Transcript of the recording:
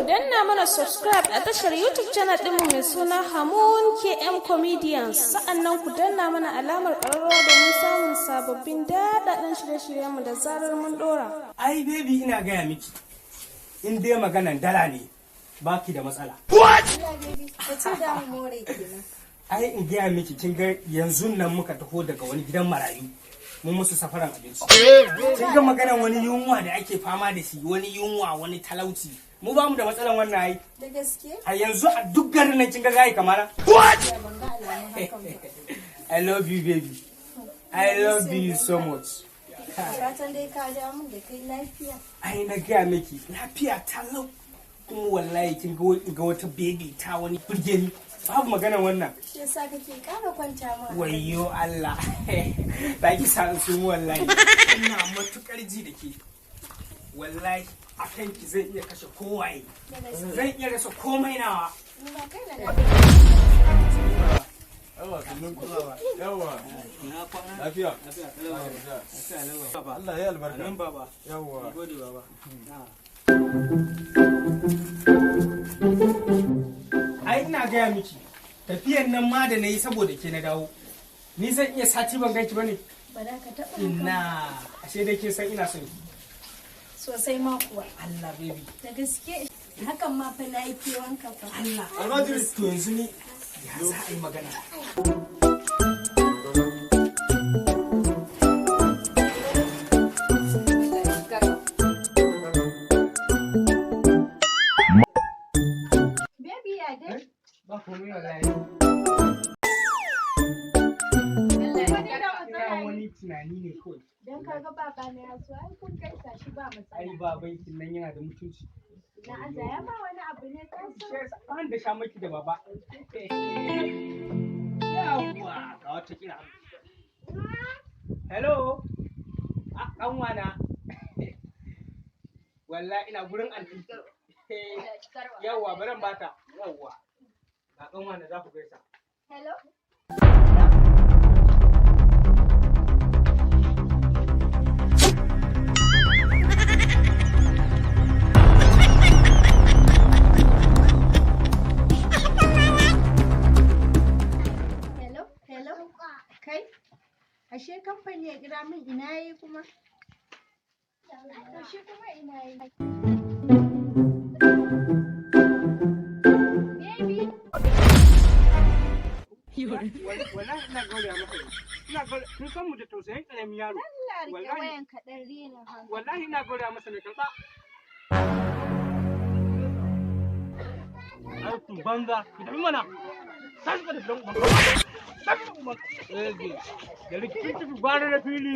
Danna mana subscribe a tashar YouTube channel ɗinmu mai suna Hamun KM Comedians. Sa'annan ku danna mana alamar ƙararrawa domin samun sababbin daɗaɗɗen shirye-shiryenmu da zarar mun ɗora. Ai baby, ina gaya miki, in dai maganan dala ne, baki da matsala. Allah baby, ka ce da mu more kenan. Ai in gaya miki, kin ga yanzu nan muka taho daga wani gidan marayu, mun musu safaran abinci. Kin ga maganan wani yunwa da ake fama da shi, wani yunwa, wani talauci, mu ba mu da matsalan wannan ai. Da gaske? A yanzu a duk garin nan kin ga gayi kamar Ya ban ga alamun hakan ba. I love you baby, I love you so much. Fatan dai ka ja mun da kai lafiya. Ai na gaya miki, lafiya ta lau, kuma wallahi kin ga wata baby ta wani burge ni, babu maganan wannan. Shi yasa kake ƙara kwanta mu. Wayyo Allah, ba ki sa su mu, wallahi ina matukar ji da ke. Wallahi akan ki zan iya kashe kowaye. Da gaske. Zan iya rasa komai nawa. Ni ma kai na da. Yawa, sannun ku. Yawa. Lafiya. Allah ya albarka. Baba. Yawa. Gode baba. Ai ina gaya miki, tafiyan nan ma da na yi saboda ke na dawo. Ni zan iya sati ban ganki bane? Ba za ka taɓa hakan. Ina ashe dai kin san ina son ki. Sosai ma kuwa. Allah baby. Da gaske. Hakan ma fa na yi kewanka fa. Allah. Almajiri. To yanzu ni ya za a yi magana? Baby, ya dai? Ba komai wallahi. Wani da Ina matsala ne. wani tunani ne kawai. Dan kaga baba na ya so, ai kun gaisa shi ba Ai matsala. babankin nan yana da mutunci. Na aza ya ma wani abu ne ka san. Ban da sha maki da baba. Yawwa, ga wata kira. Hello. A kanwana. Wallahi ina gurin anti. Yawwa, baran bata. Yawwa. Ga kanwana za ku gaisa. Hello? Hello? Hello? Kai? Ashe kamfani ya kira min, ina yayi kuma? To shi kuma ina yayi? Baby. Wallahi ina gauraya maka. Ina gauraya, kun san mu da tausayin karamin yaro. Allah rike Wallahi. wayan ka dan rena hankali. Wallahi ina gauraya masa mai karba. Aikin banza, ki tafi mana. Tashi ka tafi dan uban. Tafi uban. Da rikicin tafi gwara na fili.